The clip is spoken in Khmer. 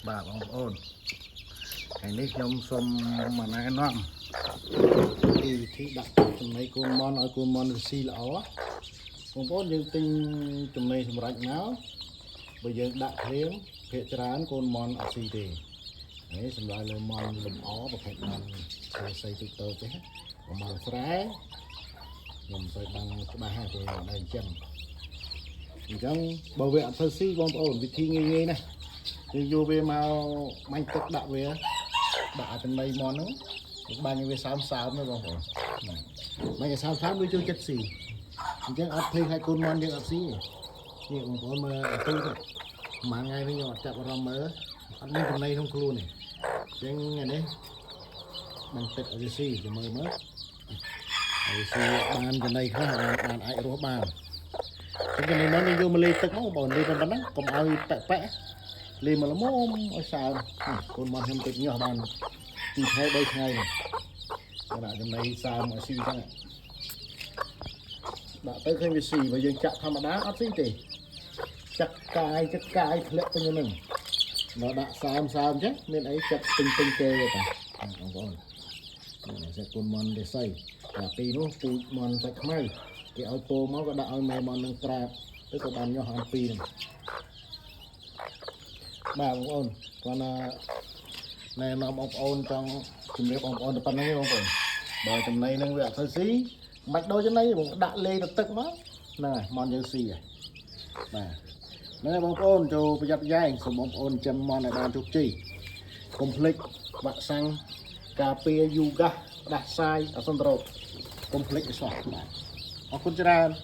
បាទបងប្អូនថ្ងៃនេះខ្ញុំសូមមកណែនាំពីវិធីដាក់ចំណីកូនមន់ឲ្យកូនមន់វាស៊ីល្អបងប្អូនយើងទិញចំណីសម្រាប់មកបើយើងដាក់ភ្លាមភាគច្រើនកូនមន់អត់ស៊ីទេហើយសម្រាប់លើមន់លំអប្រភេទមន់ស្អីទូចតូចទេមន់ស្រែខ្ញុំមិនសូវដឹងច្បាស់ហើយព្រោះខ្ញុំអត់ដែរចិញ្ចឹមអញ្ចឹងបើវាអត់ធ្វើស៊ីបងប្អូនវិធីងាយៗណាស់ យើងយកវាមកបាញ់ទឹកដាក់វាដាក់អាចំណីមន់ហ្នឹងបាញ់ឲ្យវាសើមសើមទៅបងប្អូនបាញ់ឲ្យសើមសើមវាចូលចិត្តស៊ីអញ្ចឹងអត់ភ័យខ្លាចកូនមន់យើងអត់ស៊ីទេនេះបងប្អូនមើលអាទូទៅប្រហែលថ្ងៃនេះខ្ញុំអត់ចាប់អារម្មណ៍មើលអត់មានចំណីក្នុងខ្លួនទេអញ្ចឹងថ្ងៃនេះបាញ់ទឹកឲ្យវាស៊ីចាំមើលមើលឲ្យវាស៊ីបានចំណីខ្លះបានបានអាចរស់បានអញ្ចឹងចំណីមន់យើងយកមកលាយទឹកមកបងប្អូនលាយប៉ុណ្ណឹងកុំឲ្យប៉ែកប៉ែក លេមកល្មមឲ្យសើមកូនមកខ្ញុំតិចញាស់បាន2ថ្ងៃ3ថ្ងៃនេះដាក់ចំណីសើមឲ្យស៊ីចឹងដាក់ទៅឃើញវាស៊ីបើយើងចាក់ធម្មតាអត់ស៊ីទេចាក់កាយចាក់កាយធ្លាក់ពេញហ្នឹងមកដាក់សើមសើមចឹងមានអីចាក់ពេញពេញគេទេតាបងប្អូននេះសេកូនមន់ទេសីតែពីនោះពូជមន់សាច់ខ្មៅគេឲ្យពោមកក៏ដាក់ឲ្យមេមន់នឹងក្រាបទៅក៏បានញាស់អានពីរហ្នឹង បាទបងប្អូនគាត់ណាណែនាំបងប្អូនចង់ជម្រាបបងប្អូនតែប៉ុណ្្នឹងទេបងប្អូនបើចំណីនឹងវាអត់ទៅស៊ីមិនបាច់ដូរចំណីបងដាក់លេទៅទឹកមកហ្នឹងហើយមន់យើងស៊ីហើយបាទហ្នឹងហើយបងប្អូនចូលប្រយ័ត្នប្រយែងសូមបងប្អូនចិញ្ចឹមមន់ឲ្យបានជោគជ័យកុំភ្លេចវ៉ាក់សាំងការពារយូហ្គាសផ្ដាសាយអសន្នរោគកុំភ្លេចឲ្យសោះបាទអរគុណច្រើន។